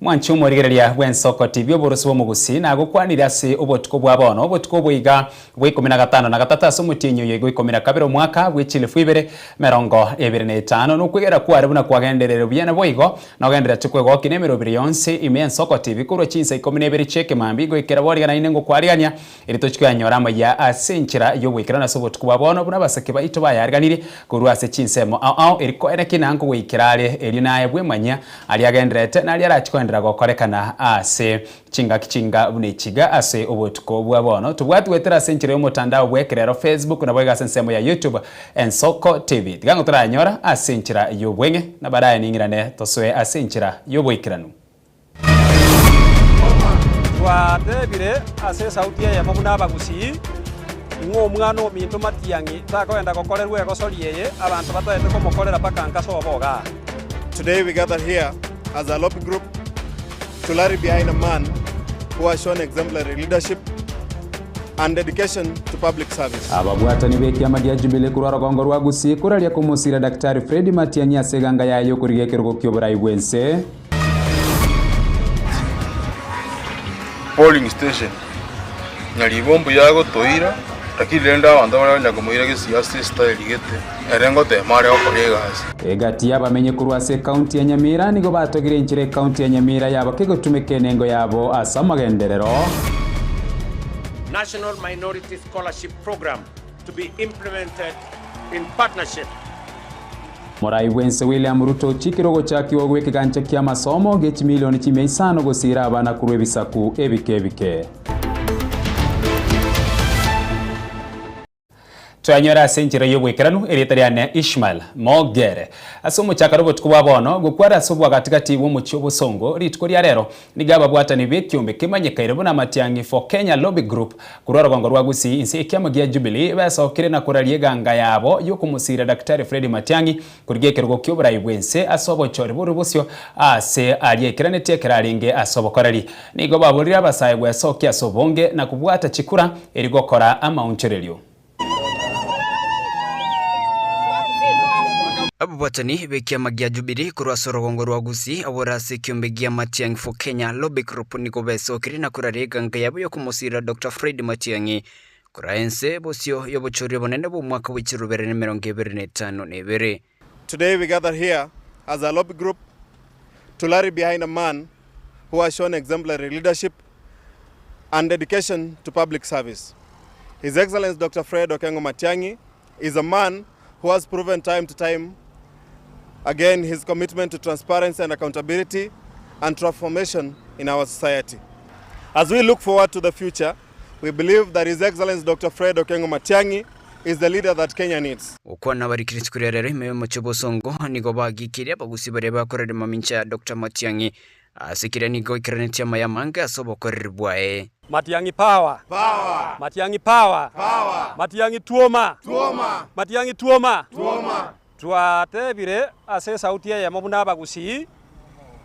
Mwanche omorigereria bw'ensoko TV oboroso bw'omogusii nagokwanire ase obotuko bwa bono, obotuko obo iga bwa ikomi na gatano na gatato ase omotienyi oyo iga ikomi na kabere omwaka bwe chilifu ibere emerongo ebere na etano. Nokwegera kware buna kwagenderere buya naboigo nogendererete kwegokia nemerobiri yonsi ime y'ensoko TV korwa chinsa ikomi na ibere chi'ekemambia goikera boriga naende ngokwarigania Erio tochie koyanyora amaya ase enchera y'ogoikeranu ase obotuko bwa bono, buna abasake baito bayariganirie korwa ase chinsemo ao ao, erio koene ki nanko goikera are, erio naye bwemanyia aria agendererete, na aria arachie koenderera gokorekana ase chingaki chinga buna echi iga ase obotuko bwa bono. Tobwati goetera ase enchera y'omotandao bw'ekerero, Facebook, naboigo ase ensemo ya YouTube, Ensoko TV. Tiga ng'o torayanyora ase enchera y'obweng'e, na baraye ning'irane tosoe ase enchera y'oboikeranu. Twatebire ase esauti eyemo buna abagusii, ing'o omwana ominto Matiang'i takogenda gokorerwa egosori eye abanto bataete komokorera mpaka nka sobo igaa. Today we gather here as a lobby group to rally behind a man who has shown exemplary leadership and dedication to public service. Ababwatani b'ekiama gia Jubilee korwa rogongo rwa Gusii koraria komosira Daktari Fred Matiang'i ase eganga yaye y'okorigia ekerogo ki'oborai bw'ense. Polling station, Nyaribo mbuya agotoira, lakini rende abanto baria banya komoira gesiasa estyle gete, ere ngotema are gokora egasi. Egati y'abamenyi korwa ase ekaunti ya Nyamira nigo batogire enchera ekaunti ya Nyamira yabo kegotumeka enengo yabo ase amagenderero. National Minority Scholarship Programme to be implemented in partnership. Morai bw'ense William Ruto ochikire ogochakigwa gw'ekegancha ki'amasomo gie chimilioni chimia isano gosiira abana korwa ebisaku ebike ebike. Twanyore ase enchera y'oboikeranu erieta riane Ishmael Mogere. Ase omochakano obotuko bwa bono, gokwara ase obwagatigati bw'omochie obosongo rituko ria rero, nigo ababwatani b'ekiombe kemanyekaire buna Matiang'i for Kenya Lobby Group Korwa orogongo rwa Gusii inse ekiama gia Jubilee besokire na koraria eganga yabo y'okomosiira Daktari Fred Matiang'i korigia ekerogo ki'oborai bw'ense ase obochori bore bosio aase aria aikeranetie ekero arenge ase obokoreri. Nigo baborire abasae gwesokia ase obonge na kobwata chikura erio gokora amaonchorerio. Ababwatani b'ekiama gia Jubilee korwa ase orogongo rwa Gusii abore ase ekiombe gia Matiang'i for Kenya Lobby Group nigo besokire na koraria eganga yabo y'okomosiira Doctor Fred Matiang'i koraa ense bosio y'obochori obonene bw'omwaka bwe chirubere na emerongo ebere na etano na ebere. Today we gather here as a lobby group to rally behind a man who has shown exemplary leadership and dedication to public service. His Excellency Dr. Fred Okengo Matiang'i is a man who has proven time to time again his commitment to transparency and accountability and transformation in our society. As we look forward to the future, we believe that His Excellency Dr. Fred Okengo Matiang'i is the leader that Kenya needs. Gokwana abarikire rituko ria rero ime y'omochie bosongo nigo bagikirie abagusi baria bakorire mamincha ya Doctor Matiang'i ase keria nigo aikeranetie amaya amange ase obokoreri bwaye. Matiang'i power! Matiang'i power! Matiang'i tuoma! Matiang'i tuoma! Twatebire ase esauti eyemo buna abagusii,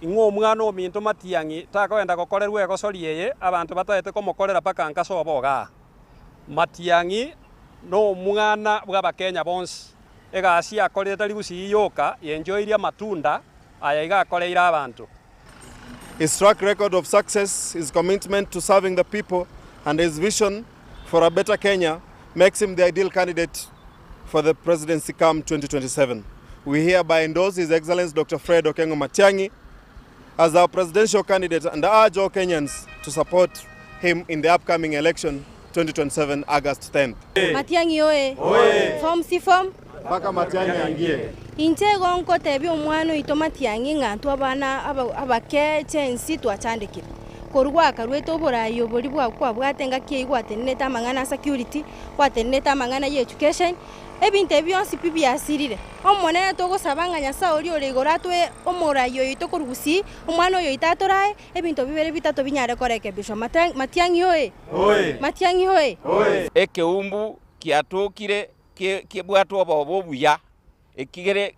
ing'o omwana ominto Matiang'i takogenda gokorerwa egosori eye abanto bataete komokorera mpaka nka sobo igaa. Matiang'i nomwana bw'Abakenya bonsi. Egasi akorire tari gusii yoka, yenchoirie amatunda aya iga akoreire abanto. His track record of success, his commitment to serving the people and his vision for a better Kenya makes him the ideal candidate for the presidency come 2027. We hereby endorse His Excellency Dr. Fred Okengo Matiang'i as our presidential candidate and urge all Kenyans to support him in the upcoming election 2027 August 10th. Matiang'i oye! Form si form? Mpaka Matiang'i aingie. Inche igo nkotebia omwana oito Matiang'i ng'a intwe abana abake chensi twachandekire. Korwa gwakaruete oborai oboria bwao kwabwate engaki eyio gwatenenete amang'ana a security, gwatenenete amang'ana ya education, ebinto ebi bionsi pi biasirire. Omonene togosaba ng'a Nyasae oria ore igoro atoe omorai oyo oito korwa gusii, omwana oyo oito atorae, ebinto bibere bitato binyare korekebishwa. Matiang'i oye! Matiang'i oye! Ekeumbu kiatokire kebwate obobe obuya, ekigere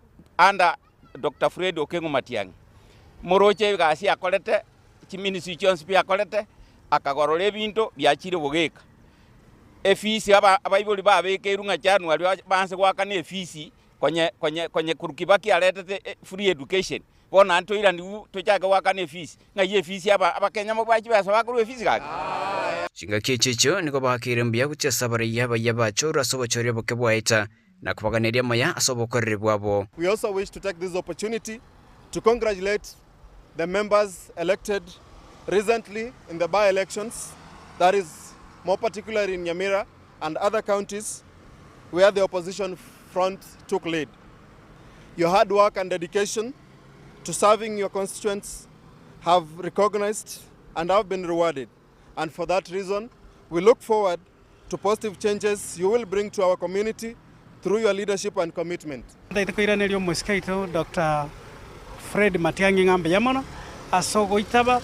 under Doctor Fred Okengo Matiang'i, moroche egasi akorete, chiministry chionsi pi akorete, akagorora ebinto biachire bogeka. Efisi aba abaibori babekeirwe ng'a January baanse goakana efisi konye konye konye korwa Kibaki aretete free education. Bono naende toiranigwe tochake goakana efees. Ng'ai efees aba abakenya mobwae chibesa bakorwa efees gaki? Chingaki echi echio nigo baakeire mbuya gochia ase abaraiya abayia bachorwe ase obochori oboke bwaeta, na kobaganeria amaya ase obokoreri bwabo. We also wish to take this opportunity to congratulate the members elected recently in the by-elections, that is more particularly in Nyamira and other counties where the opposition front took lead. Your hard work and dedication to serving your constituents have recognized and have been rewarded. And for that reason, we look forward to positive changes you will bring to our community through your leadership and commitment. Ntaete koiraneria omosike oito Doctor Fred Matiang'i ng'a mbuya mono ase ogoitaba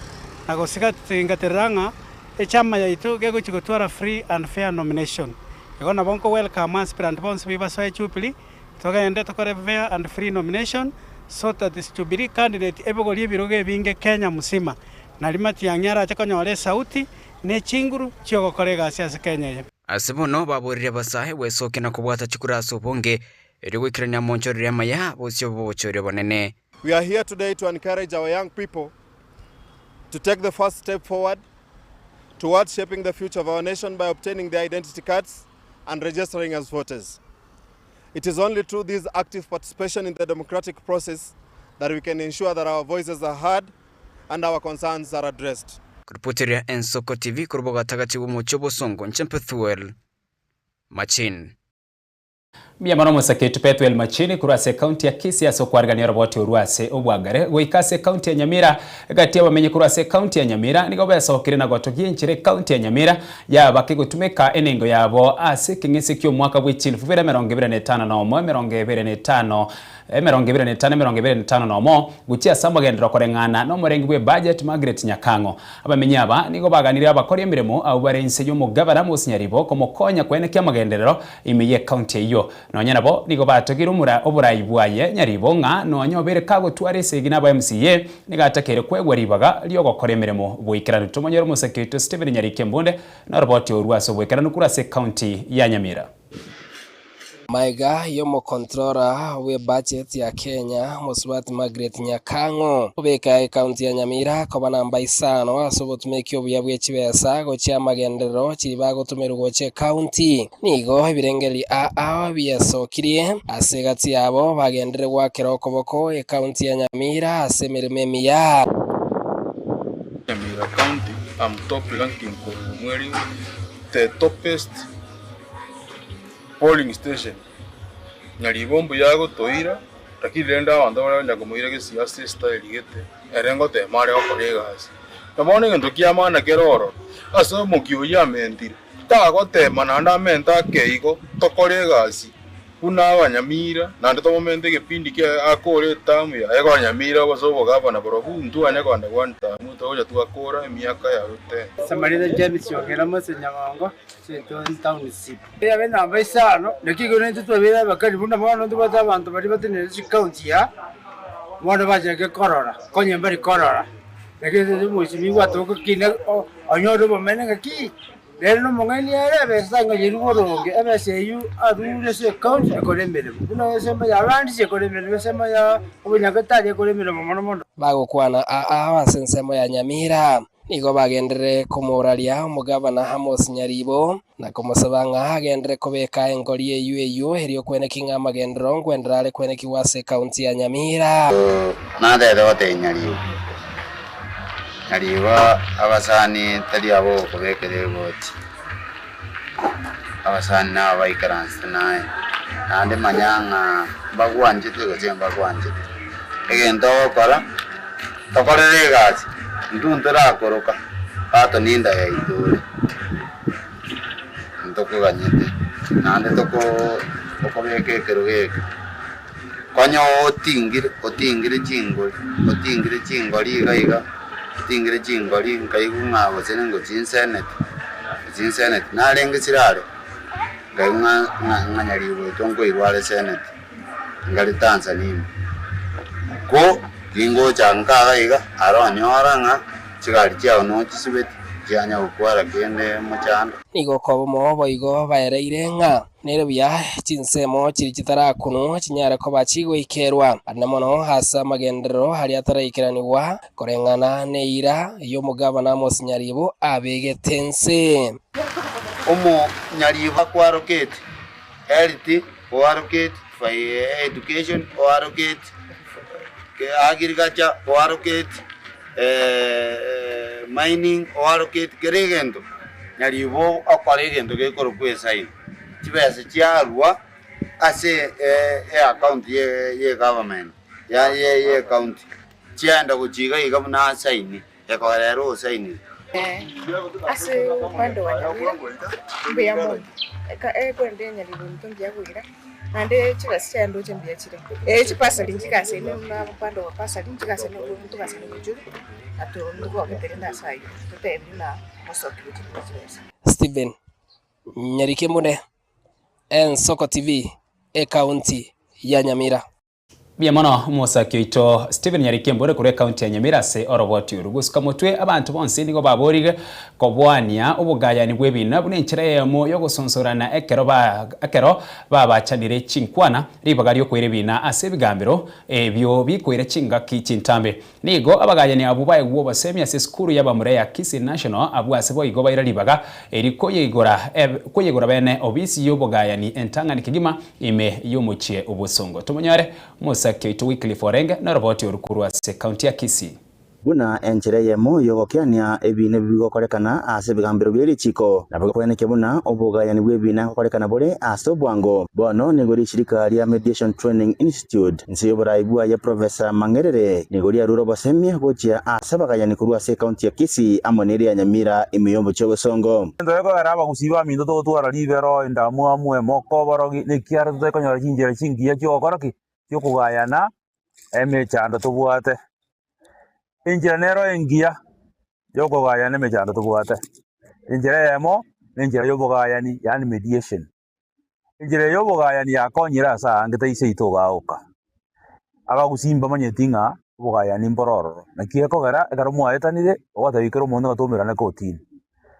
na gosigatengaterera ng'a echama yaito gegochia gotwara free and fair nomination. Igo nabo nko welcome aspirant bonsi bi basoe Jubilee togende tokore fair and free nomination so that Jubilee candidate ebogorie ebirogo ebinge Kenya mzima Nario Matiang'i arache konyora esauti ne chinguru chi'ogokora egasi ase Kenya eye. Ase bono baborire abasae gwesokia na kobwata chikura ase obonge, erio goikerania amonchoreri amaya bosio bw'obochori obonene. We are here today to encourage our young people to take the first step forward towards shaping the future of our nation by obtaining their identity cards and registering as voters. It is only through this active participation in the democratic process that we can ensure that our voices are heard and our concerns are addressed. Koripoteria Ensoko TV korwa bogatagati bw'omochie obosongo inche Pethuel Machin. Mbuya mono Omosaketu Pethuel Machini korwa ase ekaunti ya Kisii ase okwarigania oroboti orwo ase obwagare goika ase ekaunti ya Nyamira. Egati y'abamenyi korwa ase ekaunti ya Nyamira nigo besokire na gotogia enchera ekaunti ya Nyamira yaba kegotumeka enengo yabo ase ekeng'ese ki'omwaka bwe chilifu bire 25 25 25 51 gochia ase amagenderero koreng'ana nomorengi bw'ebudget Margaret Nyakang'o. Abamenyi aba nigo baganirie abakori emeremo abwo bare inse y'omogabana Moses Nyaribo komokonya koenekia amagenderero ime y'ecounty eyio. Nonya nabo nigo batogire omora oborai bwaye Nyaribo ng'a nonya obeire kagotwara esegi naba MCA nigo atakeire koegwa ribaga ri'ogokora emeremo boikeranu. Tomonyore omosake oito Stephen Nyariki Embunde noroboti orwo ase oboikeranu korwa ase ecounty ya Nyamira. Magega y'omokontrora bw'ebudget ya Kenya, Mosubati Margaret Nyakang'o, kobeka ekaunti ya Nyamira koba namba isano ase obotumeki obuya bwe chibesa gochia amagenderero chiria bagotomerwa gocha ekaunti. Nigo ebirengererio aa biesokirie ase egati yabo bagenderere goakera okoboko ekaunti ya Nyamira ase emeremo emiya. Nyamira County, am top ranking korwa mweri the topest Polling station, Nyaribo mbuya agotoira, lakini rende abanto baria banya komoira gesiasa estyle gete, ere ngotema are gokora egasi. Na bono egento kia maana kere ororo, ase omokia oyio amentire, tagotema naende amente ake igo, tokore egasi buna abanyamira, naende tomomente egepindi kiaye akore eterm yaye konyamira gose obogavana borobwo intwe onye kogenda one term togocha twakora emiaka yago ten. Samarita James Ogera Mose Nyagongo, Township. Yabe namba isano, naki igoro intwe twabeire abakari buna bono ntobwate abanto baria bateneine chicounty aa, bono bachake korora, konya mbari korora. Naki ase omosimi gwatoka kina onyore obomene ng'aki, rero nomong'aini ere ebesa ng'a boronge, ebesa eywo arure ase ecounty ekore emeremo. Buna ensemo ya lands ekore emeremo, ensemo ya obonyagetari ekore emeremo mono mono. Bagokwana aa ase ensemo ya Nyamira. Nigo bagenderere komoraria omogabana Amos Nyaribo, na komosaba ng'a agenderere kobeka engori eyio eyio erio kweneki ng'a amagenderero nkoenderera are kwenekigwa ase ekaunti ya Nyamira. Natete gotebia Nyaribo, Nyaribo abasani tari abo ogokobekera egoti, abasani nabo baikaransete naye, naende manya ng'a mbagwanchete gose mbagwanchete. Egento ogokora. Tokorere egasi, intwe ntorakoroka, bato nenda yaito ore, ntokoganyete, naende toko tokobeka ekerogo eke. Konya otingire otingire chingori, otingire chingori iga iga, otingire chingori nkaigwa ng'a gose ningochia inseneti, gochia inseneti, narenge sirare, nkaigwa ng'a ng'a ng'a nyarigoitwa nkoirwa are seneti. Ngare Tanzania ime. Ko gingocha nka iga iga, aro onyora ng'a chigari chiao nochisibeti, chianya gokwara kende mochando. Nigo okobomo boigo baereire ng'a. Nere buya chinsemo chiria chitarakunwa chinyare koba chigoikerwa, ande mono ase amagenderero aria ataraikeranigwa, koreng'ana neira y'omogabana Amos Nyaribo abegete ense. Omonyaribo akwaroketi health, oaroketi education, oaroketi agriculture, oaroketi mining, oaroketi kera egento, nyaribo okore egento gekorokwa esign. Chibesa chiarwa ase eaccount ye egovernment ye ecounty chiaenda gochia iga iga buna asaini. Ekogera ere osainire. Ase upande wa Nyamira mbuya mono, ekwende nyariri ominto mbuya koira, naende chigasi chiaye ndoche mbuya chire. Chipasari nchigasaine buna upande wa pasari nchigasaine ntogasaine gochia ato ntogogete rende ase ayio, totebi buna mosoki gochia korwa chibesa. Stephen Nyarikemune, Ensoko TV, Ekaunti ya Nyamira. Mbuya mono omosaki oito Stephen Nyarikembe ore korwa ekaunti ya Nyamira ase oroboti oru. Gosuka motwe abanto bonsi nigo baborire koboania obogayani bw'ebina buna enchera eyemo y'ogosonsorana ekero ba ekero babachanire chinkwana ribaga riokoira ebina ase ebigambero ebio bikoira chingaki chintambe. Nigo abagayani abwo baegwe obosemi ase esukuru y'abamura ya Kisii National abwo ase boigo baira ribaga eri koyeigora koyeigora bene obisi y'obogayani entang'ani kegima ime y'omochie obosongo. Tomonyore omosake oito Wycliffe Orenge noroboti oru korwa ase county ya Kisii. Buna enchera eyemo y'ogokeania ebiina ebi bigokorekana ase ebigambero bie richiko, nabo gekwenekia buna obogayani bw'ebiina ngokorekana bore ase obwango. Bono nigo richirika ria Mediation Training Institute Inse y'oboraai bwaye Professor Mang'erere nigo riarure obosemia gochia ase abagayani korwa ase ekaunti ya Kisii amo neria ya Nyamira ime y'omochie obosongo. Egento gekogera abagusii baminto togotwara ribero, endamwamu, emoko, oborogi, nekiara totari konyora chinchera chingiya chi'ogokora ki? Chi'okogayana emechando tobwate. Enchera nero engiya y'okogayana emechando tobwate. Enchera eyemo, nenchera y'obogayani yaani mediation. Enchera eye y'obogayani yakonyire ase aange tari seito ogaoka. Abagusii mbamanyeti ng'a obogayani mboro ororo, naki gekogera ekero mwaetanire ogotebi kera omonto ng'a twaumerane kotini.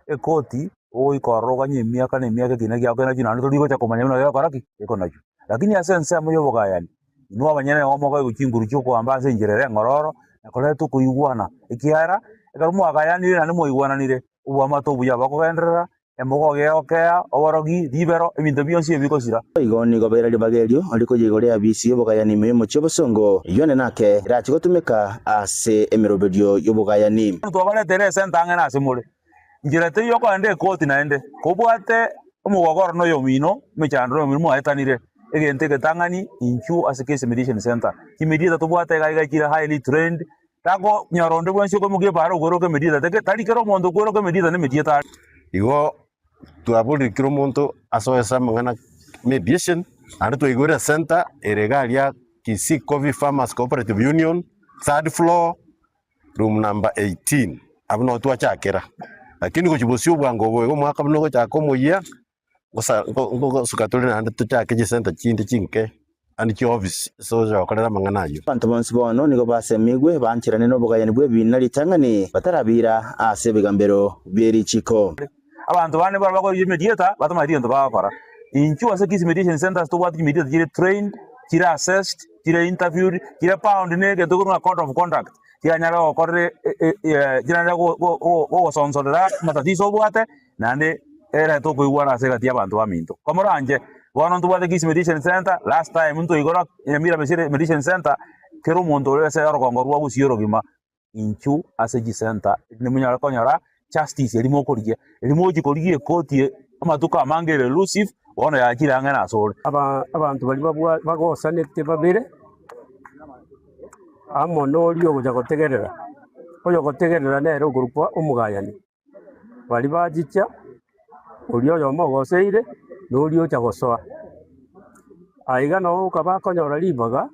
Ekoti ogoika ororo oganye emiaka na emiaka ekina giago kere nakio naende tori gocha komanya buna gegokora ki? Gekonachwa. Lakini ase ensemo ya obogayani, inwe abanyene nigo mokoegwa chinguru chia okoamba ase enchera ere eng'ororo na koreta okoigwana, ekiagera ekero mwagayanire naende mwaigwananire, oboamate obuya bokogenderera Emogogeo, oborogi, ribero, ebinto bionsi ebi bigosira. Boigo nigo baira ribaga erio rikoyia igoro y'abisi y'obogayani ime y'omochie obosongo, eyio nene ake erache gotumeka ase emeroberio y'obogayani. Twabareteire esente ang'e nase more. Nchera teiyo okogenda ekoti naende, kobwate omogogoro na oyomino, emechando na oyomino mwaetanire, egento egetang'ani inchuo ase Case Mediation Centre. Chimediator tobwate iga iga chire highly trained, Takonyora onde bwensi okoimokia epaara okweroka emediator, teke tari kera omonto okweroka emediator nemediator are. Igo twaborire kera omonto asoe ase amang'ana mediation, naende twaigure esenta ere iga aria Kisii Coffee Farmers Cooperative Union, third floor, room number 18, abwo nabo twachakera. Lakini gochia bosio obwango obo iga omwaka buna ogochaka omoyia, Ngosa ngosuka tore naende tochake chisenta chinde chinke naende chiofisi ase ogocha gokorera amang'ana ayio. Abanto bonsi bono nigo basemigwe bancherane nobogayani bw'ebiina ritang'ani batarabiira ase ebigambero bie richiko. Abanto bande mbaro bakorigia emediator batamanyeti egento bagokora. Inchuo ase Kisii Mediation Centres tobwate chimediator chire trained, chire assessed, chire interviewed, chire bound na egento ekorwa ng'a code of conduct, chiranyare gokorera chiranyare gogosonsorera amatatizo obwate. Naende erete okoigwana ase egati y'abanto baminto. Komoranche, bono ntobwate Kisii Mediation Centre, last time ntoigora Nyamira Mediation Centre, kera omonto ore ase orogongo rwa Gusii orogima, inchuo ase chisenta nimonyare konyora justice eria mokorigia. Eria mogochia korigia ekoti amatuko amange ere elusive, bono yachire ang'e nase ore. Abanto baria babwa bagosanete babere, amo na oria ogocha gotegerera, oyogotegerera nere okorokwa omogayani. Baria bachicha, oria oyomo ogoseire, na oria ocha gosoa. Aiga nabo okaba akonyora ribaga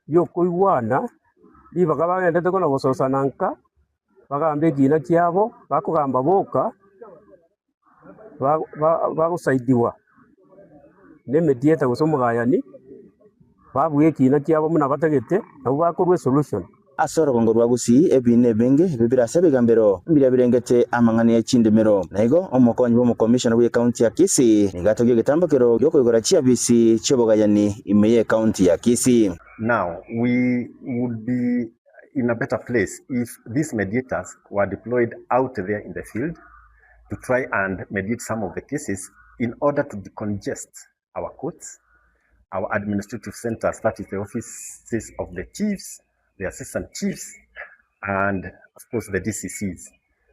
riokoigwana, ribaga bagendete kona gososana nka, bagambe ekina kiabo, bakogamba boka, bagosaidiwa na emediator gose omogayani, babua ekina kiabo buna batagete, nabo bakorwa esolution. Ase orogongo rwa Gusii ebiina ebinge ebio bire ase ebigambero mbiria birengete amang'ana ye chindimero. Na igo omokonyi bw'omokomishona bw'ecounty ya Kisii nigo atogia egetambokero gi'okoigora chiabisi chi'obogayani ime y'ecounty ya Kisii. Now, we would be in a better place if these mediators were deployed out there in the field to try and mediate some of the cases in order to decongest our courts, our administrative centers, that is the offices of the chiefs, the assistant chiefs, and of course the DCCs.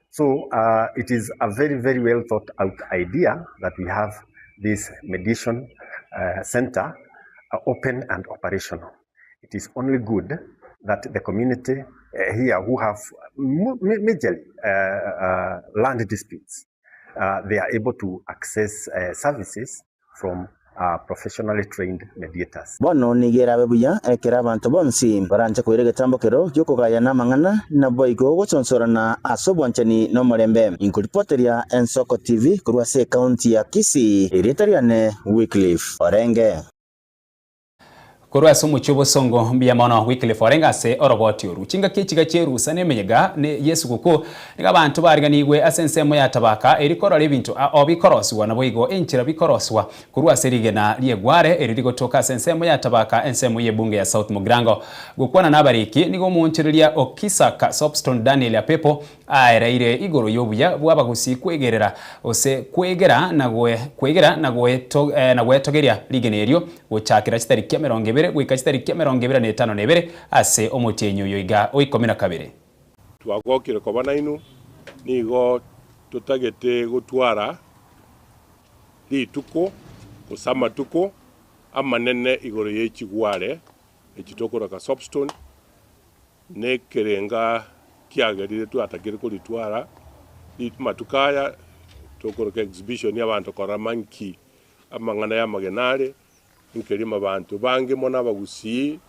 So uh, it is a very, very well thought out idea that we have this mediation uh, center uh, open and operational. It is only good that the community uh, here who have majorly uh, uh, land disputes, uh, they are able to access uh, services from uh, professionally trained mediators. Bono nigo erabe buya ekero abanto bonsi baranche koira egetambokero gi'okogayana amang'ana, naboigo gosonsorana ase obwanchani na omorembe. Inkoripoteria Ensoko TV korwa ase ekaunti ya Kisii, erieta riane Wycliffe Orenge. Korwa ase omochie obosongo mbuya mono Wycliffe orenge ase oroboti oru. Chingaki echiga chi'erusa na emeyega y'esuguku nigo abanto bariganigwe ase ensemo ya tabaka eri korora ebinto ao bikorosigwa naboigo enchera bikorosigwa korwa ase rigena ri'egware eri rigotoka ase ensemo ya tabaka ensemo y'ebunge ya South Mugirango. Gokwana nabariki nigo omoonchoreria o Kisaka Soapstone Daniel Apepo Aereire igoro y'obuya bw'abagusii kwegerera, gose kwegera na kwegera na na gwetogeria rigena erio, gochakera chitariki emerongo ebere goika chitariki emerongo ebere na etano na ebere ase omotienyi oyo iga o ikomi na kabere. Twagokire koba nainwe, nigo totagete gotwara rituko gose amatuko amanene igoro ye chigware echi tokoroka soapstone, Nekerenga kiagerire twatakire koritwara amatuko aya tokoroka exhibition abanto korama nki amang'ana y'amagena are, nkerima abanto bange mono abagusii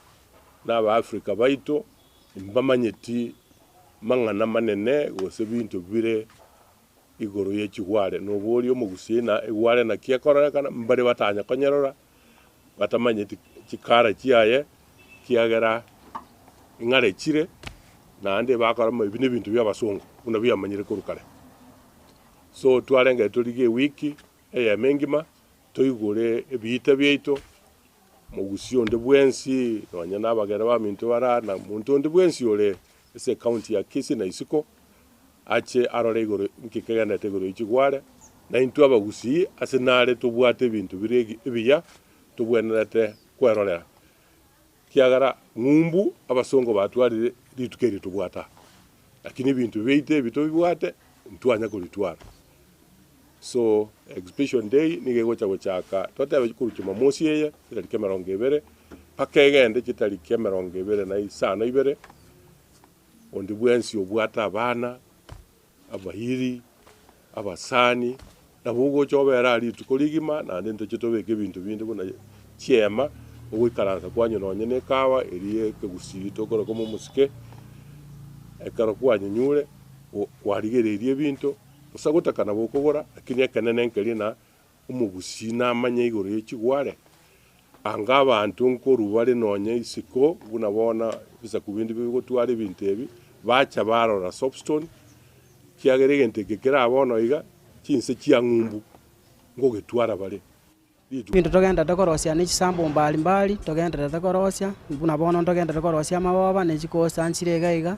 na abaafrika baito mbamanyeti mang'ana manene gose binto bire igoro ye chigware. Noboria omogusii na egware naki ekororekana mbare batanya konyerora batamanyeti chikara chiaye Ekiagera ing'are chire, naende bakora ebi nebinto bi'abasongo, buna biamanyire korwa kare. So twarengete torigie ewiki eyemo engima, toigore ebiita biaito, mogusie onde bwensi, nonya na abagere baminto bare aa, na monto onde bwensi ore ase ecounty ya Kisii na isiko, ache arore igoro nki kegenderete igoro ye chigware, na intwe abagusii ase nare tobwate ebinto bire ebiya tobwenerete kwerorera. Ekiagera ng'umbu abasongo batwarire rituko eri tobwate aa, lakini ebinto biaito ebi tobibwate ntwanya koritwara. So exhibition day nigo egocha gochaka totebe korwa jumamosi eye chitariki emerongo ebere mpaka egende chitariki emerongo ebere na isano ibere, onde bwensi obwate abana, abairi, abasani, nabo ogocha obere aa rituko rigima, naende ntoche tobeke ebinto binde buna chiema, ogoikaransa kwanywa nonye na ekahawa eria ekegusii tokoroka omosike, ekero kwanyenyure, kwarigereirie ebinto, bosa gotaka nabo okogora, lakini ekenene nkeria na omogusii namanye igoro ye chigware, anga abanto nkorwa bare nonye isiko buna bono ebisaku binde bigotwara ebinto ebi, bacha barora soapstone, ekiagera egento eke kera bono iga, chinse chia ng'umbu ngogetwara bare rituko. Ebinto togendererete korosia ne chisambo mbari mbari, togendererete korosia, buna bono ntogendererete korosia amaboba ne chikosa nchire iga iga,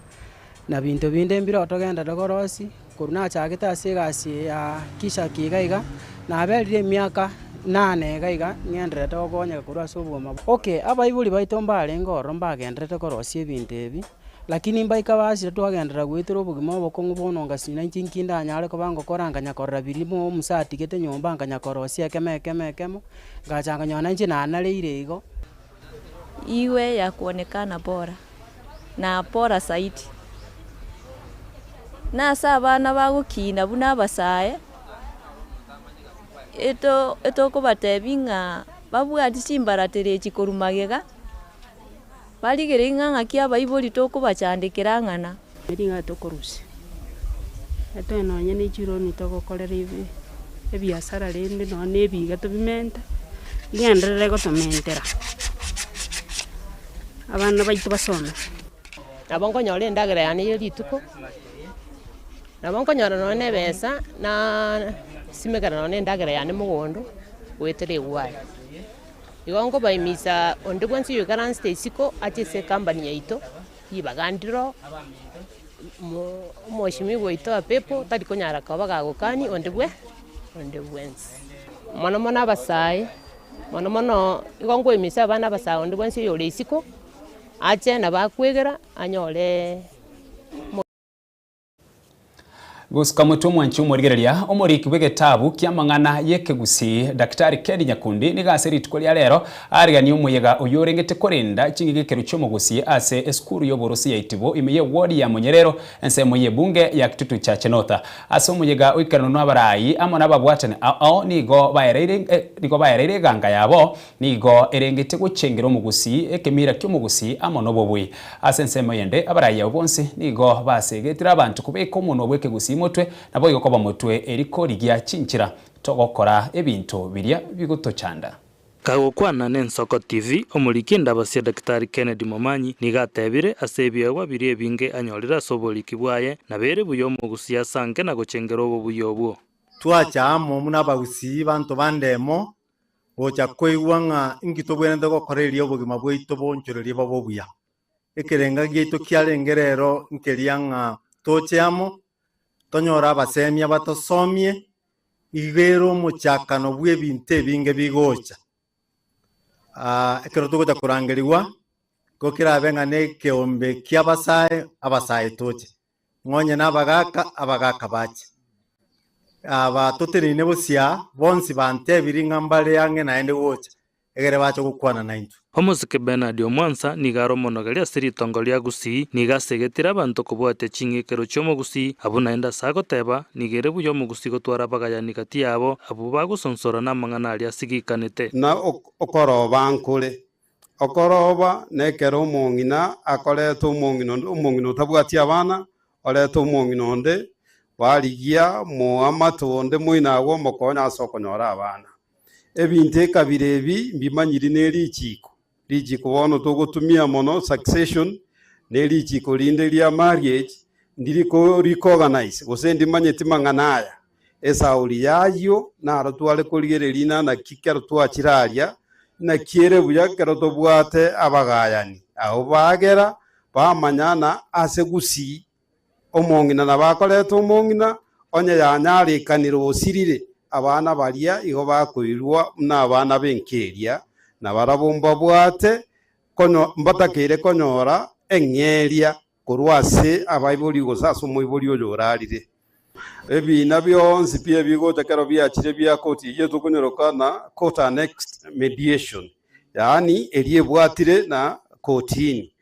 na binto binde mbireo togendererete korosia. Korwa nachagete ase egasi eye ya Kishaki iga iga, naberire emiaka nane iga iga ng'endererete gokonyeka korwa ase obogima. Okay, abaibori baito mbarenge ororo mbagendererete korosia ebinto ebi, lakini mbaika basire twagenderera goetera obogima obokong'u bono ngasina inche inki ndanyare koba ngokora nkanya korora biria mo omusa atigete nyomba nkanya korosia ekemo ekemo ekemo, ngacha nkanyora nainche nanareire igo. Iwe ya kuonekana bora, na bora zaidi. Nase abana bagokina buna abasae, eto etokobatebia ng'a babwati chimbaratero echi korwa magega, barigereria ng'a ng'aki abaibori tokobachandekera ang'ana. Ring'ana tokorusia, etoe nonye ne chironi togokorera ebi ebiasara rende nonye na ebiga tobimente, rigenderere gotomentera abana baito basome. Nabo nkonyora endagera yane ya rituko, nabo nkonyora nonye na ebesa naaa simekera nonye na endagera yane mogondo, goetera egware. Igo nkobaimisa onde bwensi oyoikaransete isiko ache ase ecompany yaito, ribaga ndiro, mo omweshimiwa oito Apepo tari konyara koba gagokania onde bwe onde bwensi. Mono mono abasae, mono mono igo nkoimisa abana abasae onde bwensi oyore isiko, ache nabo akwegera anyore. Gosuka motwe omwanchi omorigereria, omoriki bw'egetabu ki'amang'ana y'ekegusii, Daktari Ken Nyakundi nigo ase rituko ria rero ariganie omoyega oyio orengete korenda ching'igekero chi'omogusii ase esukuru y'oborosi ya Itibo ime y'eward ya Monyerero ensemo y'ebunge ya Kitutu Chache North. Ase omoyega oikeranwe n'abarai amo nababwatani ao nigo baereire nigo baereire eganga yabo Nigo erengete gochengera omogusii, ekemira ki'omogusii amo nobobui. Ase ensemo eyende, abarai abwo bonsi nigo basegetire abanto kobeka omonwa bw'ekegusii motwe, naboigo koba motwe eri korigia chinchera togokora ebinto biria bigotochanda. Kagokwana n'Ensoko TV, omoriki Ndabasia Daktari Kennedy Momanyi nigo atebire ase ebiegwa biria ebinge anyorire ase oboriki bwaye, nabere buya omogusii asanke na gochengera obobuya obwo. Twacha amo buna abagusii banto bande emo, gocha koigwa ng'a inki tobwenerete gokora erio obogima bwaito boonchorerie bobe obuya. Ekerenga giaito kiarenge rero nkeria ng'a toche amo, tonyore abasemia batosomie, igo ere omochakano bw'ebinto ebinge bigocha. Ekero togocha korangerigwa, nigo kerabe ng'a nekeombe ki'abasae, abasae toche. Ng'onye nabagaaka, abagaaka bache. Aba toteneine bosio aa, bonsi bantebirie ng'a mbare ang'e naende gocha, egere bache gokwana naintwe. Omosike Bernard Omwansa nigo are omonogeri ase ritongo ria Gusii, nigo asegetire abanto kobwatia ching'ikero chi'omogusii, abwo naende ase agoteba, nigo ere buya omogusii gotwara abagayani gati yabo, abwo bagosonsora namang'ana aria asigikanete. Na okoroba nkore, Okoroba nekero omong'ina akoreta omong'ina onde, omong'ina otabwati abana, oreta omong'ina onde, barigia moamate onde moino agwo omokonye ase okonyora abana. Ebinto ekabira ebi mbimanyiri ne richiko, richiko bono togotumia mono succession, ne richiko rinde ria marriage, ndiri ko recognize gose ndimanyeti mang'ana aya. Esauri y'ayio naro tware korigereria ng'a naki kero twachire aria, naki ere buya kero tobwate abagayani abwo bagera bamanyana ase gusii, omong'ina nabo akoreta omong'ina, onye yanyarekanire osirire, abana baria igo bakoirwa buna abana b'enka eria, na barabwo mbabwate konyo mbatakeire konyora eng'eria korwa ase abaibori gose ase omoibori oyo orarire. Ebiina bionsi pi ebigocha kero biachire bia koti eyio tokonyoroka na court annexed mediation, yaani eria ebwatire na kotini.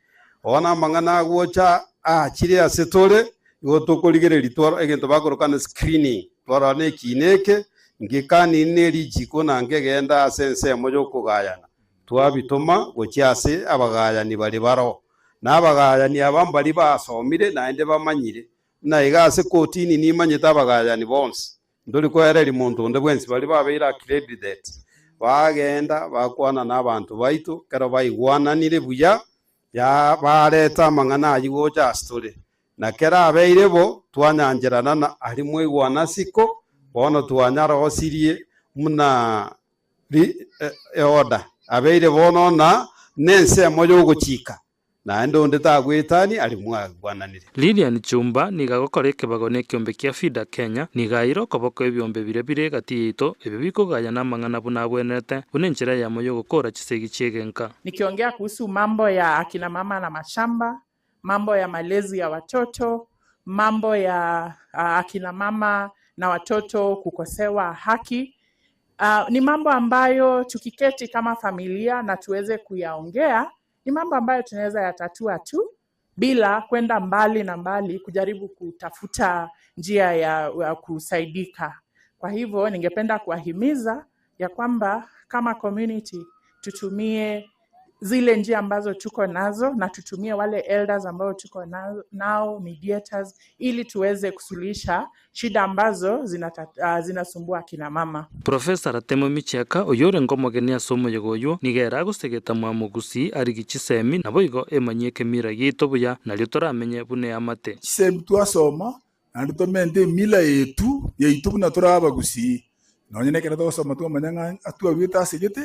Bono amang'ana agocha aachire ase tore, igo tokorigereria twaro egento bakoroka na screening, twarora na ekiina eke, ngekaniri ne richiko na nkegenda ase ensemo yokogayana, twabitoma gochia ase abagayani baria baroo. Na abagayani aba mbaria basomire naende bamanyire, Buna iga ase kotini nimanyete abagayani bonsi, ntori koereria monto onde bwensi baria babeire accredited, bagenda bakwana nabanto baito, ekero baigwananire buya, ya bareta amang'ana ayio gocha ase tore. Na kero abeire bo, twanyancherana na aria mwaigwana siko, bono twanyarosirie buna ri eorder, abeire bono na nensemo y'ogochika. Naende onde tagwetania aria mwagwananire. Lilian Chumba nigo agokora ekebago nekeombe kia FIDA Kenya, nigo aeire okoboko ebiombe biria bire egati yaito ebio bikogayana amang'ana buna abwenerete, buna enchera eyemo y'ogokora chisegi chi'egenka. Nikiongea kuhusu mambo ya akina mama na mashamba, mambo ya malezi ya watoto, mambo ya akina mama na watoto kukosewa haki. Ni mambo ambayo tukiketi kama familia na tuweze kuyaongea, ni mambo ambayo tunaweza yatatua tu bila kwenda mbali na mbali kujaribu kutafuta njia ya, ya kusaidika. Kwa hivyo ningependa kuwahimiza ya kwamba kama community tutumie zile njia ambazo tuko nazo na tutumie wale elders ambao tuko nao, nao mediators ili tuweze kusuluhisha shida ambazo zinata, uh, zinasumbua akina mama. Profesa Ratemo Michieka oyio orenge omogeni ase omoyega oyio nigo ere agosegeta mwamogusi arigie chisemi naboigo emanyie ekemira giaito buya nario toramenye buna eamate. Chisemi twasoma, naende tomente emila yetu yaito buna tore abagusii. Nonye na ekero togosoma twamanya ng'a atwaruete ase gete,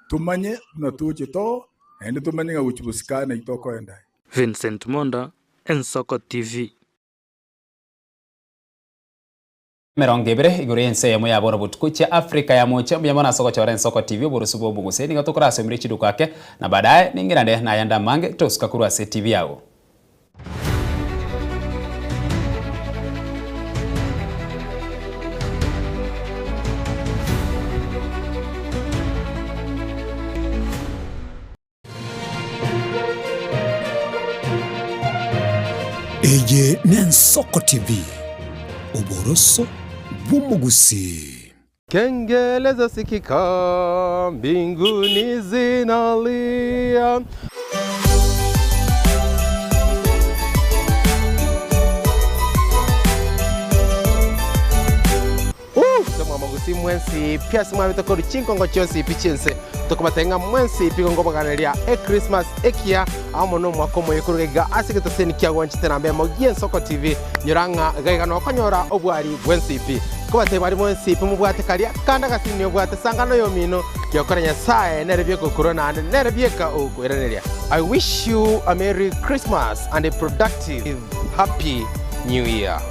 tomanye buna toche too, naende tomanye ng'a gochia bosio kare naki tokoenda. Vincent Monda, Ensoko TV. 20 igoro y'ense eyemo ya bono botuko chia Africa ya mocha mbuya mono ase ogochora Ensoko TV oborusu bwa obogusii nigo tokorasomire chiduko ake na baadaye ning'irande nayande amange tosuka korwa ase TV yago. Eye n'Ensoko TV, oboroso bw'omogusii. Kengele zasikika mbinguni zinalia. Tomwamagusii mwensi pi ase mwabete korwa chinkongo chionsi pi chi'ense, tokobatebia ng'a mwensi pi gonkoboganeria Echristmas ekiya amo nomwaka omoyia korwa gaiga ase egetoseni kia gwanchete namba emo gi'Ensoko TV. Nyora ng'a gaiga nokonyora obwari bwensi pi. Nkobatebia baria mwensi pi mobwate karia kande agasini obwate sangano y'omino, giokora Nyasae nere bieka okorua naende nere bieka ogokoiraneria. I wish you a merry Christmas and a productive happy new year.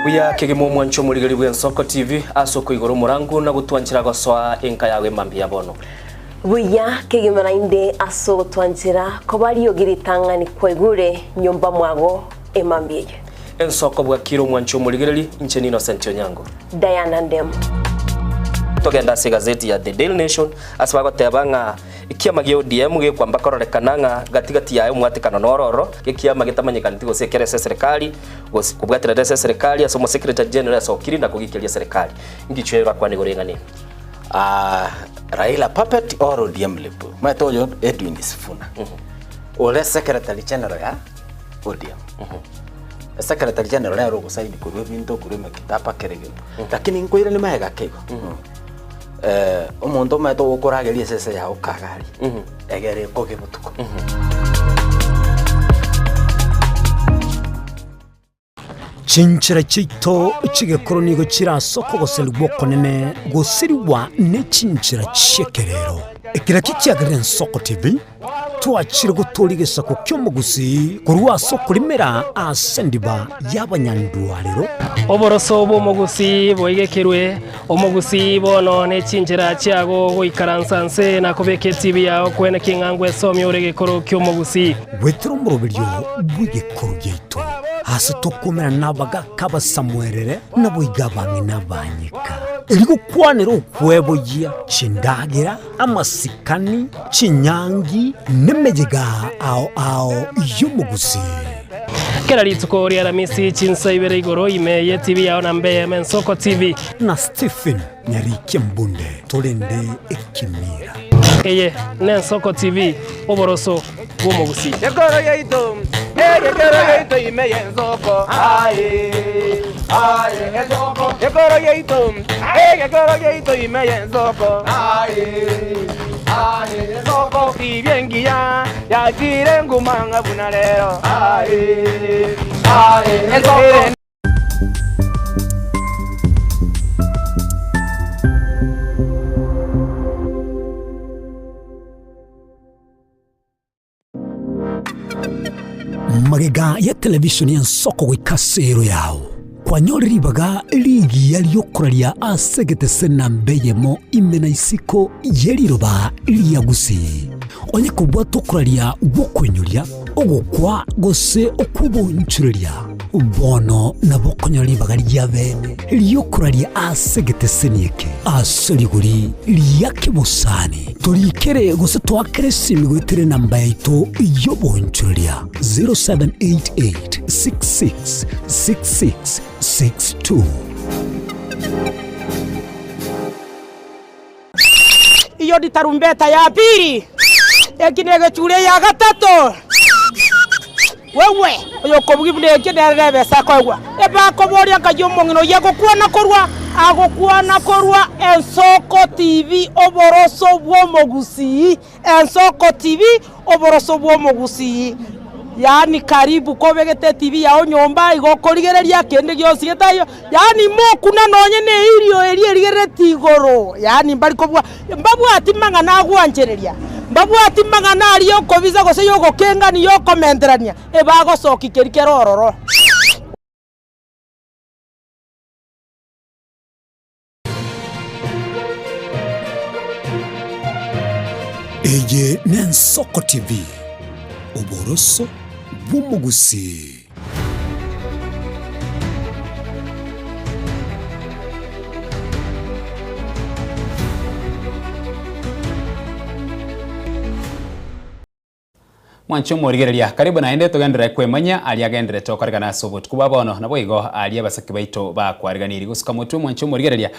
Buya kegima omwancho omorigeri bw'Ensoko TV ase okoigora omorango na gotwanchera gosoa enka yago emambia ya bono. Buya kegima naende ase ogotwanchera koba riogi ritang'ani kwaigure nyomba mwago emambia eye. Ensoko bwakire omwancho omorigereri, inche n'Innocent Onyango. Diana Ndemo. Togende ase egazeti ya The Daily Nation ase bagoteba ng'a ekiama gia ODM gekwamba kororekana ng'a gati gati yaye omwatekano noro ororo, gekiama getamanyekaneti gose ekere ase eserekari gose kobwaterera ase eserekari ase omosecretary general asokire na kogikeria eserekari. Ngichwe orakwane igoro y'eng'ana eye. Ah, Raila puppet or ODM lip. Omanyete oyo Edwin Sifuna. Ore secretary general ya ODM. Secretary general nere ogosaini korwa ebinto korwa emekitaba kera egento. Lakini nkoirania magega ake igo. Eh, omonto omanyete ogokorageria esese yago kagari, egere ekoge botuko. Chinchera chiaito chi'egekoro nigo chire ase okogoserigwa okonene gosirigwa ne chinchera chi'ekerero. Ekero ekio kiagerire Ensoko TV, twachire gotooria egesaku ki'omogusii korwa ase okorimera ase endiba y'abanyandwarero. Oboroso bw'omogusii boigekerwe, omogusii bono ne chinchera chiago goikaransa nse na kobeka etibi yao kwene king'a ngwesomia ore egekoro ki'omogusii. Goetera omoroberio bw'egekoro giaito, aase tokomerana nabagaaka abasamuerere, naboigo abang'ina abanyeka, erio gokwanera okweboyia chindagera, amasikani, chinyangi, nemeyega ao ao y'omogusii. Kera rituko ri'Aramisi chinsa ibere igoro ime y'etibi yao na mbe Ensoko TV. Na Stephen Nyarikia Mbunde torende ekemira. Eye n'Ensoko TV, oboroso bw'omogusii. Gekoro giaito, egekoro giaito ime y'ensoko, aye, aye, ensoko. Gekoro giaito, egekoro giaito ime y'ensoko, aye, aye, ensoko. Tibia engiya yachire nguma ng'a buna rero, aye, aye, ensoko. Magega ya televishoni y'ensoko goika ase ero yao, kwanyore ribaga rigiya ri'okoraria ase egetese namba eyemo ime na isiko ye riroba ria Gusii. Onye kobwate okoraria gw'okoinyoria, ogokwa gose okw'obonchoreria, bono nabo okonyora ribaga ria bene ri'okoraria ase egeteseni eke ase rigori ria kebosani. Torikere gose toakere esimi goetera enamba yaito y'obonchoreria 0788 66 66 62. Eyio tarumbeta ya pili, eki negechure ya gatato. Wewe, oyokobugia buna ekio nere nebesa akoegwa. Ebakoboria nkai omong'ina oyio agokwana korwa? Agokwana korwa Ensoko TV oboroso bw'omogusii, Ensoko TV oboroso bw'omogusii. Yaani karibu kobegete etibi yao nyomba igo okorigereria kende gionsi getaiyo, yaani mokuna nonye na eirio eria erigerereti igoro, yaani mbari kobua mbabwati mang'ana agwanchereria, mbabwati mang'ana aria okobisa gose ya ogokengania ya okomenterania, ebagosokia keria kere ororo. Eye n'Ensoko TV, oboroso bw'omogusii. Mwanche omorigereria, karibu naende togenderere kwemanyia aria agenderete okoregana ase obotuko bwa bono, naboigo aria abasake baito bakwariganirie gosuka motwe. Mwanche omorigereria,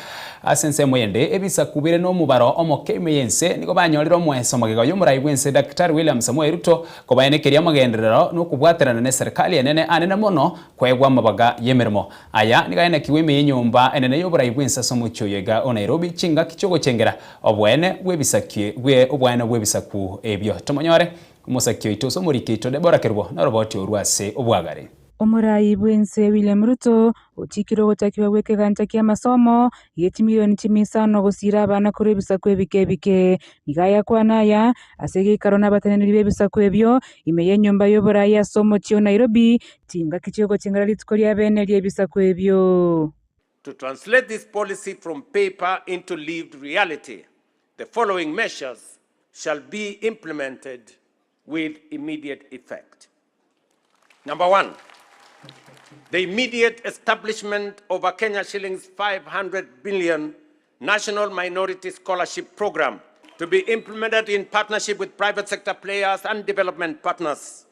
ase ensemo yende ebisaku bire nomobaro omoke ime y'ense nigo banyorire omoeso magega y'omorai bw'ense Daktari William Samoei Ruto kobaenekeria amagenderero nokobwaterana neserikali enene anene mono koegwa amabaga y'emeremo. Aya nigo aenekigwe ime y'enyomba enene y'oborai bw'ense ase omochie oyo iga o Nairobi chingaki chiogochengera Oboene bw'ebisaki bwe oboene bw'ebisaku ebio. Tomonyore omosaki oito ase omoriki oito Debora Kerubo noroboti orwo ase obwagare. Omorai bw'ense William Ruto ochikire ogochakigwa gw'ekegancha ki'amasomo gie chimilioni chimia isano gosiira abana korwa ebisaku ebike ebike. Nigo ayakwana aya ase egeikaro nabateneneri b'ebisaku ebio ime y'enyomba y'oborai ase omochie o Nairobi chingaki chi'ogochengera rituko ria bene ri'ebisaku ebio. To translate this policy from paper into lived reality, the following measures shall be implemented with immediate effect. Number one, the immediate establishment of a Kenya shillings 500 billion National Minority Scholarship Program to be implemented in partnership with private sector players and development partners.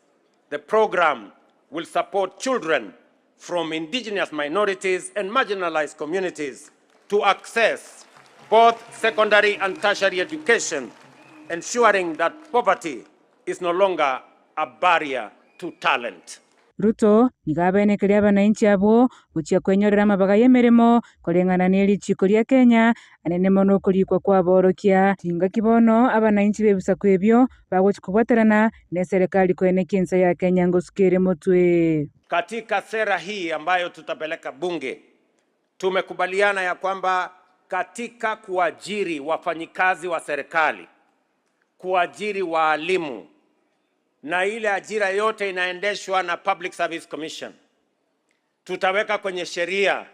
The program will support children from indigenous minorities and marginalized communities to access both secondary and tertiary education, ensuring that poverty is no longer a barrier to talent. Ruto nigo abenekeria abanainchi abwo gochia kwenyorera amabaga y'emeremo koreng'ana ne richiiko ria Kenya, anene mono okorikwa kw'aborokia. Chingaki bono abanainchi b'ebisaku ebio bagochia kobwaterana neserekari koenekia ense ya Kenya ngosuka ere motwe. Katika sera hii ambayo tutapeleka bunge, tumekubaliana ya kwamba katika kuajiri wafanyikazi wa serikali, kuajiri waalimu na ile ajira yote inaendeshwa na Public Service Commission, tutaweka kwenye sheria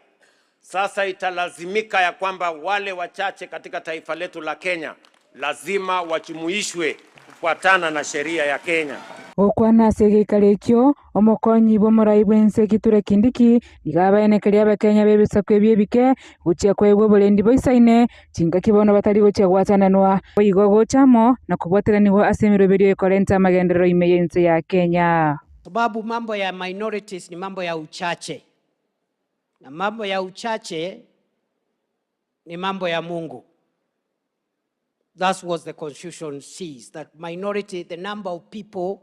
sasa italazimika ya kwamba wale wachache katika taifa letu la Kenya lazima wajumuishwe kufuatana na sheria ya Kenya. Gokwana ase egeikaro ekio, omokonyi bw'omorai bw'ense Kithure Kindiki nigo abaenekeria Abakenya b'ebisaku ebio ebike gochia koegwa oborendi boisaine chingaki bono batari gochia gwatananwa boigo gocha amo na kobwateranigwa ase emeroberio ekorenta amagenderero ime y'ense ya Kenya. Sababu mambo ya minorities ni mambo ya uchache, na mambo ya uchache ni mambo ya Mungu. That's what the constitution sees, that minority, the number of people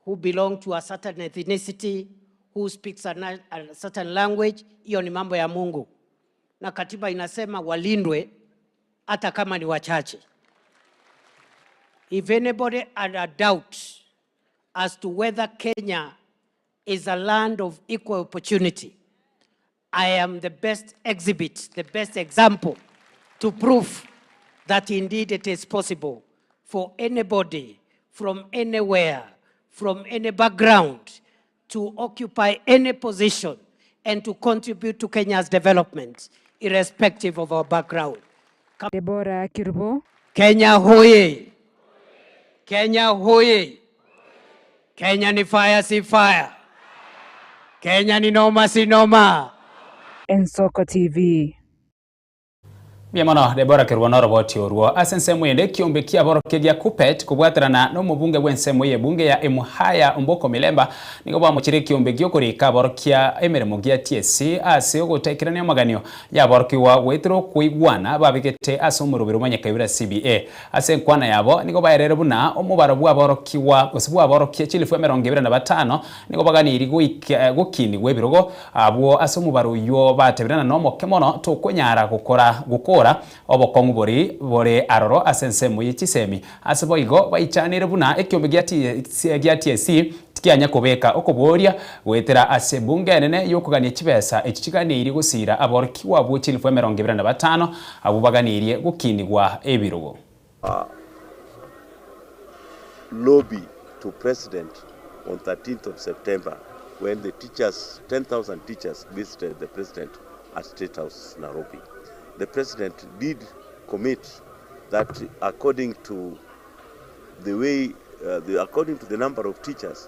who belong to a certain ethnicity, who speaks a, a certain language, hiyo ni mambo ya Mungu, na katiba inasema walindwe hata kama ni wachache. If anybody had a doubt as to whether Kenya is a land of equal opportunity, I am the best exhibit, the best example to prove that indeed it is possible for anybody from anywhere, from any background, to occupy any position and to contribute to Kenya's development, irrespective of our background. Deborah Kirubo. Kenya hoye! Kenya hoye! Kenya ni fire si fire. Kenya ni noma si noma. Ensoko TV. Mbuya mono Deborah Kerubo noroboti orwo. Ase ensemo ende ekiombe kiaborokia gia Kuppet kobwaterana nomobunge bw'ensemo y'ebunge ya Emuhaya Omboko Milemba nigo bamochire ekiombe giokorika aborokia emeremo gia TSC ase ogotaikerania amaganio yaborokigwa goetera okoigwana babegete ase omoroberi omonyakaibura CBA. Ase enkwana yabo nigo baerere buna omobaro bw'aborokigwa gose bw'aborokia chilifu 25 nigo baganirie goika gokinigwa ebirogo Abwo ase omobaro oyio batebire na nomoke mono tokonyara gokora gokora obokong'u bori bore aroro ase ensemo ye chisemi. Ase boigo baichanire buna ekiombe gia gia TSC tikianya kobeka okoboria goetera ase ebunge enene yokogania chibesa echi chiganeirie gosira aborokigwa abwo chilifu 25 abwo baganeirie gokinigwa ebirogo. Lobby to President on 13th of September when the teachers, 10,000 teachers visited the President at State House, Nairobi. The President did commit that according to the way, uh, the, according to the number of teachers,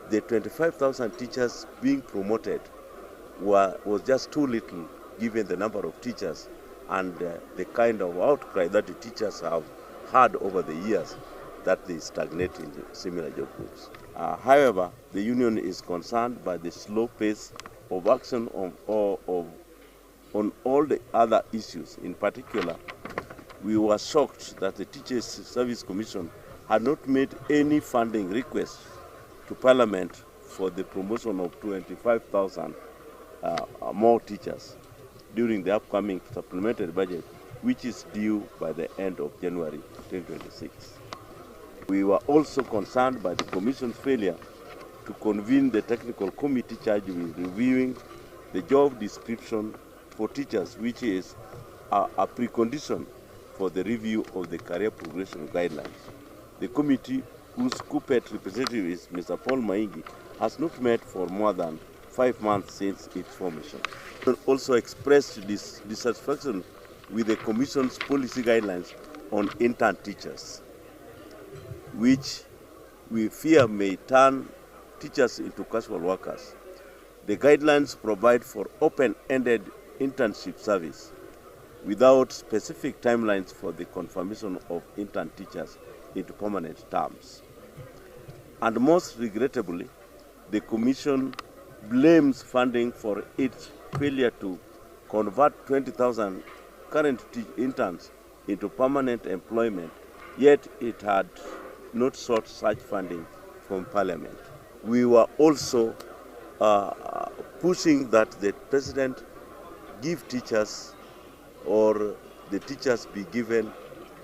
the 25,000 teachers being promoted were, was just too little given the number of teachers and uh, the kind of outcry that the teachers have had over the years that they stagnate in similar job groups. Uh, however, the union is concerned by the slow pace of action of, of, on all the other issues. In particular, we were shocked that the Teachers Service Commission had not made any funding request to Parliament for the promotion of 25,000 uh, more teachers during the upcoming supplementary budget, which is due by the end of January 2026. We were also concerned by the Commission's failure to convene the technical committee charged with reviewing the job description for teachers, which is a, a precondition for the review of the career progression guidelines. The committee, whose KUPPET representative is Mr. Paul Maingi, has not met for more than 5 months since its formation. Also expressed this dissatisfaction with the Commission's policy guidelines on intern teachers, which we fear may turn teachers into casual workers. The guidelines provide for open-ended internship service without specific timelines for the confirmation of intern teachers into permanent terms. And most regrettably, the Commission blames funding for its failure to convert 20,000 current interns into permanent employment, yet it had not sought such funding from Parliament. We were also uh, pushing that the President give teachers or the teachers be given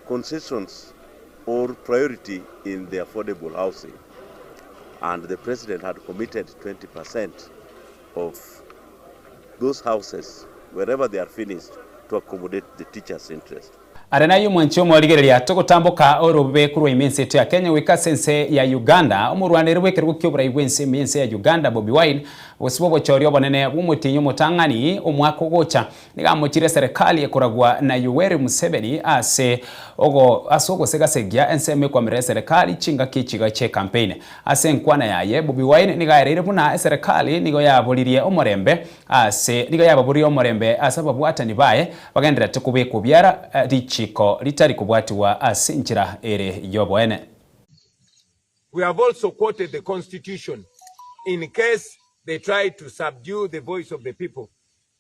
concessions or priority in the affordable housing. And the President had committed 20% of those houses, wherever they are finished, to accommodate the teachers' interest. Are naye omwanchi omorigereria togotamboka orobe korwa ime ense eto ya Kenya goika ase ense ya Uganda. Omorwaneri bw'ekerogo ki'oborai bw'ense ime y'ense ya Uganda Bobi Wine gosibwa obochori obonene bw'omotienyi omotang'ani omwaka ogocha nigo amochire eserekari ekoragwa na Yoweri Museveni ase ogo ase ogosegasegia ensemo ekwamera eserekari chingaki echiga chi'ekampeini. Ase enkwana yaye Bobi Wine nigo aereire buna eserekari nigo yaboririe omorembe Ase nigo yababorie omorembe ase ababwatani baye, bagendererete kobekwa obiara richiko ritari kobwatigwa ase enchera ere y'oboene. We have also quoted the constitution in case they try to subdue the voice of the people,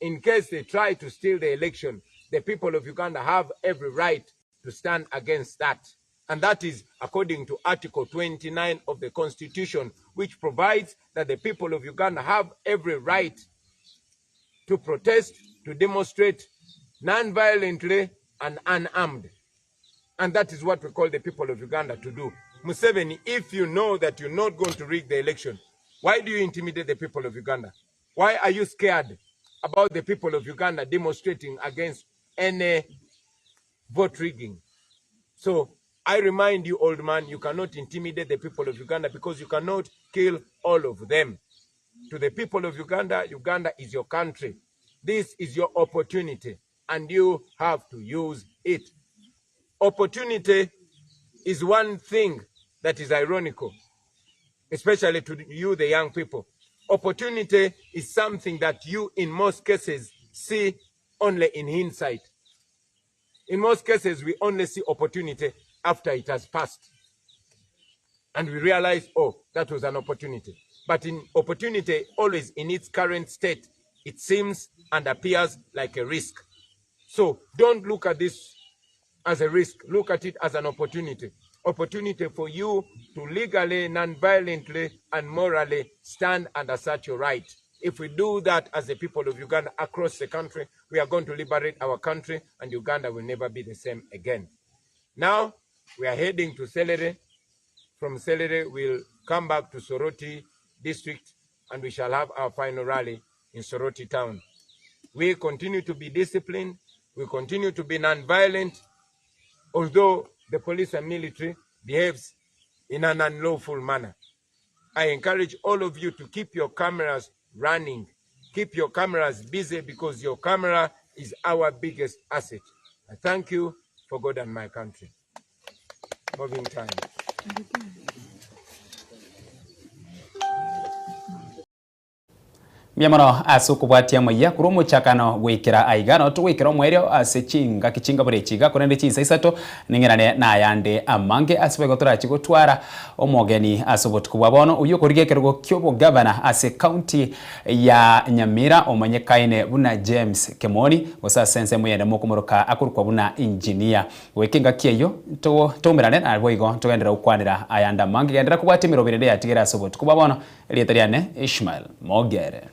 in case they try to steal the election, the people of Uganda have every right to stand against that. And that is according to Article 29 of the Constitution, which provides that the people of Uganda have every right to protest, to demonstrate non-violently and unarmed. And that is what we call the people of Uganda to do. Museveni, if you know that you're not going to rig the election, why do you intimidate the people of Uganda? Why are you scared about the people of Uganda demonstrating against any vote rigging? So I remind you, old man, you cannot intimidate the people of Uganda because you cannot kill all of them. To the people of Uganda, Uganda is your country. This is your opportunity, and you have to use it. Opportunity is one thing that is ironical, especially to you, the young people. Opportunity is something that you, in most cases, see only in hindsight. In most cases, we only see opportunity after it has passed. And we realize, oh, that was an opportunity. But in opportunity, always in its current state, it seems and appears like a risk. So don't look at this as a risk. Look at it as an opportunity. Opportunity for you to legally, non-violently, and morally stand and assert your right. If we do that as the people of Uganda across the country, we are going to liberate our country and Uganda will never be the same again. Now, we are heading to Serere. From Serere, we'll come back to Soroti district and we shall have our final rally in Soroti town. We continue to be disciplined. We continue to be non-violent, although the police and military behaves in an unlawful manner. I encourage all of you to keep your cameras running. Keep your cameras busy because your camera is our biggest asset. I thank you for God and my country. Moving time. Mbuya mono ase okobwatia amayia korwa omochakano goikera aiga. Nabo togoikera omoerio ase chingaki chingabura echi iga, korende chinsa isato ning'irane nayande amange ase boigo torachi gotwara omogeni ase obotuko bwa bono, oyio okorigia ekerogo ki'obogavana ase county ya Nyamira omanyekaine buna James Kemoni, gose ase ensemo eyende mokomoroka akorokwa buna Engineer. Goika engaki eyio, toumerane naboigo togenderere gokwanera ayande amange. Genderera kobwatia emeroberi ende yatigere ase obotuko bwa bono. Erieta riane Ishmael Mogere.